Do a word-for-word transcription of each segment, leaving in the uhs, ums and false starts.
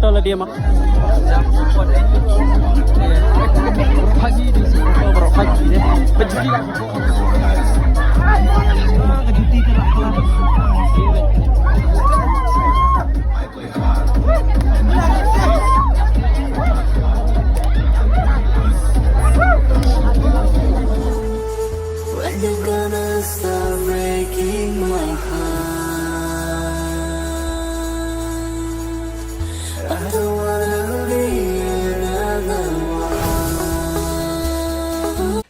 Tala dia mak. Pagi di sini, baru pagi deh. Baju dia. When you gonna stop breaking my heart? I don't wanna be another one.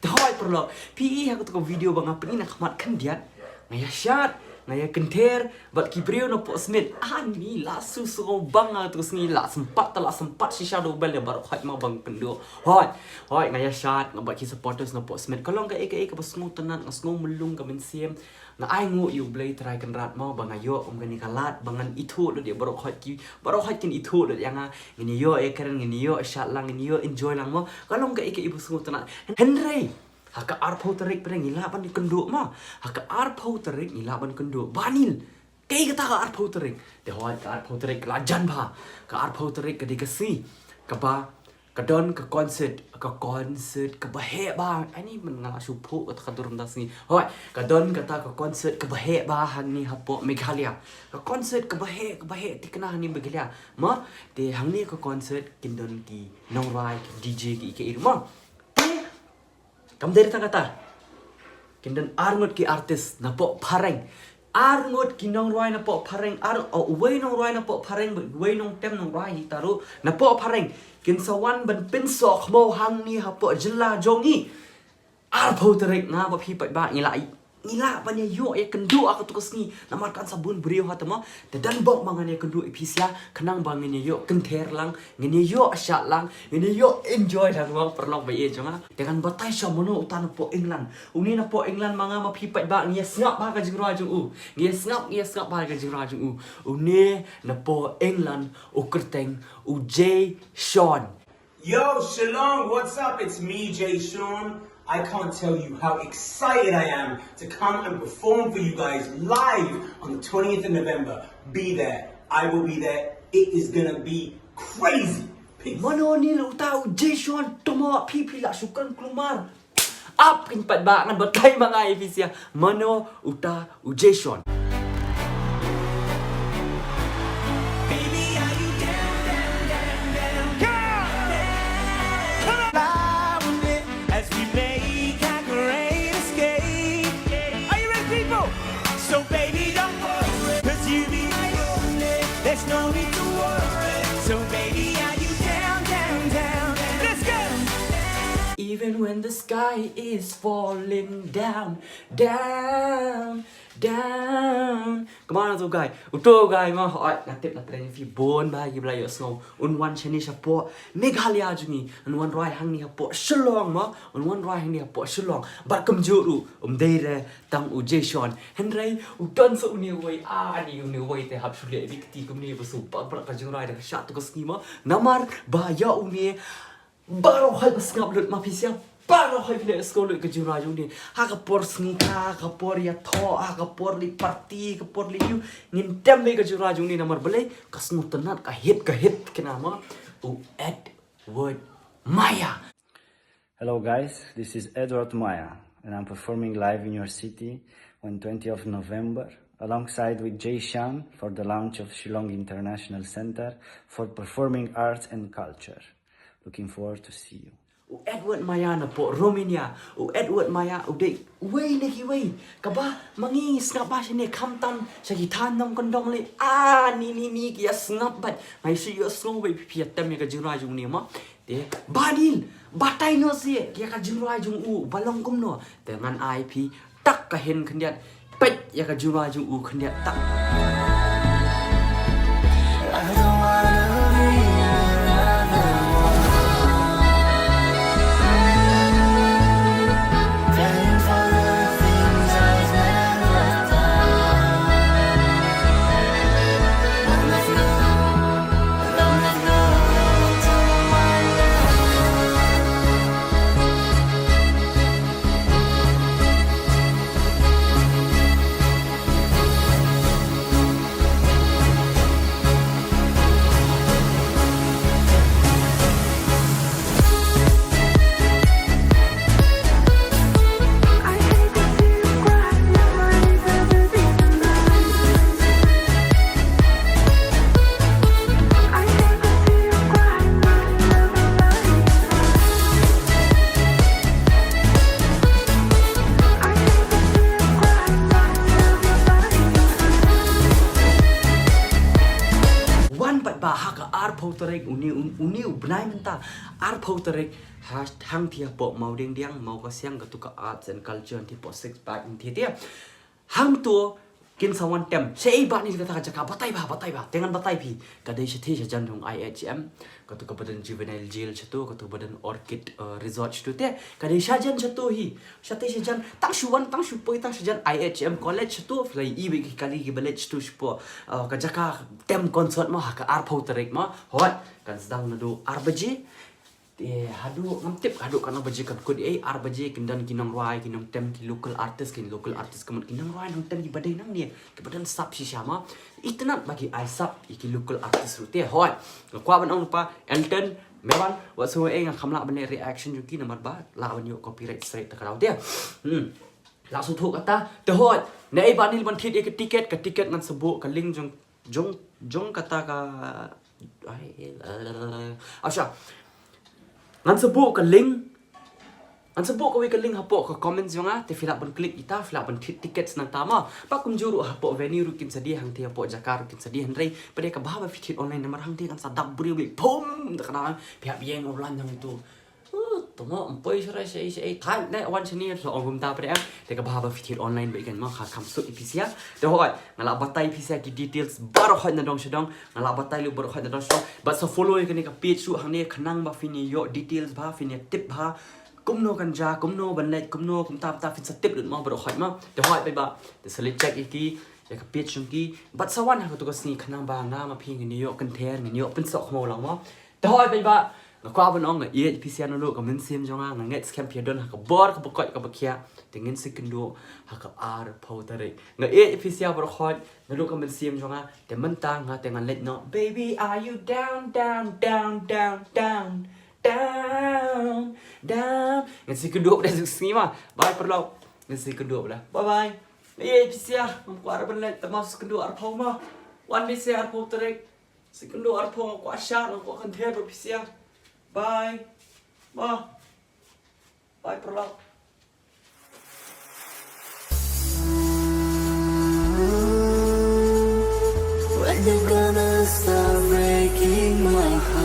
Te hoi paralok, phi i ha kato ka video ba nga pyni na khmat khyndiat. Nga ïa shad, nga ïa kynther bad ki briew na Pohsmit. Ani la su su bang nga tu sngi la sempat ta la sempat shisha do bel ïa baroh hoi ma bang kynduh. Hoi, hoi nga ïa shad nga bad ki supporters na Pohsmit. Ka long kaei kaei kaba sngewtynnat, nga sngew mlung ka mynsiem. Nga ai nguh ïa U Blei Trai Kynrad mo ba nga ïoh kum kane ka lad ba ngan ithuh lut ïa baroh hoi ki, baroh hoi kin ithuh lut ïa nga. Ngin ïoh ïa kren, ngin ïoh shad lang, ngin ïoh enjoy lang mo. Ka long kaei kaei ba sngewtynnat. Hynrei ha ka arphew tarik pyrshah ngi lah ban kynduh mo. Ha ka arphew tarik ngi lah ban kynduh. Banil. Kaei kata ka arphew tarik? Te hoi ka arphew tarik ka la jan bha. Ka arphew tarik ka dei ka sngi kaba ka don ka concert, ka concert kaba heh bha. Ani man nga la shu phuh kata ka dur mynta sngi. Hoi, ka don kata ka concert kaba heh bha hangne hapoh Meghalaya. Ka concert kaba heh, kaba heh thikna hangne Meghalaya. Mo, te hangne ka concert kin don ki nongrwai, ki D J, ki, ki iri mo. Te kam dei tang kata. Kin don arngut ki artist napoh phareng. Arngut ki nongrwai napoh phareng. Ar, oh, uwei nongrwai napoh phareng, uwei nongtem nongrwai hi taru napoh phareng. Kin sa wan ban pynsoh khmo hangne hapoh jylla jong ngi. Arphew tarik nga bad phi pat ba ngi la Ngi lah ban ïa ïoh ïa kynduh ha kato ka sngi. Namar kan sa bun briew ha tama. Te don bok ba ngan ïa kynduh ïa phi sha khnang ba ngin ïa ïoh kynther lang, ngin ïa ïoh shad lang, ngin ïa ïoh enjoy lang mo paralok ba ïeit jong nga. Te ngan batai sha mano uta napoh England. Une napoh England ma nga ma phi pat ba ngi ïa sngap ha ka jingrwai jong u. Ngi ïa sngap, ngi ïa sngap ha ka jingrwai jong u. Une napoh England u kyrteng u Jay Sean. Yo, Shillong, what's up? It's me, Jay Sean. I can't tell you how excited I am to come and perform for you guys live on the twentieth of November. Be there. I will be there. It is gonna be crazy. Peace. Mano ni uta u Jay Sean, tama phi phi la shu kren klumar. Ap kin pat ba ngan batai ma nga ïa phi sha mano uta u Jay Sean. Baby, are you down, down, down, down? Come on! Come on! Lie with me as we make our great escape. Are you ready, people? So baby, don't worry, 'cause you be my only. There's no need to worry. So baby, are you down, down, down? Let's go! Even when the sky is falling down, down, down. Come on, uto u guy. Uto u guy mo, hoi, nga tip na pdeng phi bun ba ki ba la ïohsngew. Un wan shane shapoh Meghalaya jong ngi. Un wan rwai hangne hapoh Shillong mo. Un wan rwai hangne hapoh Shillong. Bad kumjuh ruh, um dei re tang u Jay Sean. Hynrei u don sa une uwei, ah, ani une uwei te hap shu leh bikti kumne ba shu ba brak ka jingrwai da ka shah tu ka sngi mo. Namar ba ïa une baroh hoi ba sngap lut ma phi sha. Baroh hoi ba leh sngap lut ka jingrwai jong une. Ha ka por sngi kha, ha ka por ïathoh, ha ka por leit party, ha ka por leit ïew. Ngin tem beit ka jingrwai jong une namar balei ka sngewtynnat ka hit ka hit kane mo. U Edward Maya. Hello guys, this is Edward Maya and I'm performing live in your city on twentieth of November alongside with Jay Sean for the launch of Shillong International Centre for Performing Arts and Culture. Looking forward to see you. U Edward Maya napoh Romania. U Edward Maya u dei uwei na kiwei kaba ma ngi sngap bha shane khamtam sha ki thaiñ nongkyndong lei. Ah, ni ni ni ki ïa sngap bha. Ngi shu ïohsngew bha phi ïa tem ïa ka jingrwai jong une mo. Te ba nin batai noh seh ïa ka jingrwai jong u ba long kumno. Te ngan ai phi tak ka hint khyndiat. Peit ïa ka jingrwai jong u khyndiat tak. Ka arphew tarik uni, un-, uni u bnai mynta. Arphew tarik ha, hangthie hapoh Mawdiangdiang, Mawkasiang, katu ka Arts and Culture, hangthie hapoh Six Pack, hangthie te. Hangto kin sa wan tem. Shaei ba ni kata ka jaka, batai bha, batai bha. Te ngan batai phi. Ka dei shathie shajan jong I H M. Katu kaba don juvenile jail shatu, katu kaba don Orchid, uh, Resort shatu te. Ka dei shajan shatu hi. Shathie shajan, tang shu wan, tang shu poi, tang shajan I H M College shatu. Phi la ïohi beit ki kali kiba leit shatu shapoh. Uh, ka jaka tem concert mo ha ka arphew tarik mo. Hooid, kan sdang naduh ar baje. Te haduh, ngam tip haduh katno baje kan kut, eh, ar baje kin don ki nongrwai, ki nongtem, ki local artist, ki local artist ka mut ki nongrwai nongtem kiba dei nangne, kiba don sap shisha mo. Itynnad ba ki ai sap ïa ki local artist ruh te. Hooid, nga kwah ban ong lypa, Elton, Mewan, wat sngew ei, nga kham lah ban leh reaction jong ki namar ba lah ban ïoh copyright strike ta ka daw te. Hmm. Lah sngewthuh kata. Te hooid, naei ba ni lah ban thied ïa ka tiket, ka tiket ngan sa buh ka link jong, jong, jong kata ka, ai, eh, asha. Ngan sa buh ka link. Ngan sa buh kawei ka link hapoh ka comments jong nga, te phi lah ban click ïa ta, phi lah ban thied tickets nangta mo. Ba kumjuh ruh hapoh venue ruh kin sa die, hangthie hapoh jaka ruh kin sa die, hynrei pat de ka bha ba phi thied online namar hangthie kan sa dap briew beit, pum, da ka dang phi hap ïeng online hangto. Uh, to mo, ym poi sharai shaei shaei, thait ne wan shane, so ong kumta pat de. Te ka bha ba phi thied online beit kan mo, kha kham suk ïa phi sha. Te hooid, nga lah batai phi sha ki details baroh hooid nadong shadong, nga lah batai lut baroh hooid nadong shadong. Bad sa follow ïa kane ka page ruh hangne khnang ba phin ïoh details bha, phin ïa tip bha. Kumno kan jia, kumno ban leit, kumno kumta kumta, phin sa tip lut mo baroh hooid mo. Te hooid paidbah, te sa leit check ïa ki, ïa ka page jong ki. Bad sa wan ha katu ka sngi khnang ba nga ma phi ngin ïoh kynther, ngin ïoh pynsoh khmaw lang mo. Te hooid paidbah, nga kwah ban ong nga ïeit ïa phi sha naduh ka mynsiem jong nga, nga ngeit skhem phi ïa don ha ka bor kaba koit kaba khiah. Te ngin sa ïakynduh ha ka arphew tarik. Nga ïeit ïa phi sha baroh hooid naduh ka mynsiem jong nga. Te mynta nga te ngan leit noh. Baby, are you down, down, down, down, down, down, down? Ngin sa ïakynduh pat de zuk sngi mo. Bye paralok. Ngin sa ïakynduh pat de. Bye bye. Nga ïeit ïa phi sha. Ngam kwah ban leit, te ma sa ïakynduh arphew mo. Wan phi sha arphew tarik. Sa ïakynduh arphew, nga kwah shad, nga kwah kynther bad phi sha. Bye. Bye. Bye paralok. When you gonna stop breaking my heart?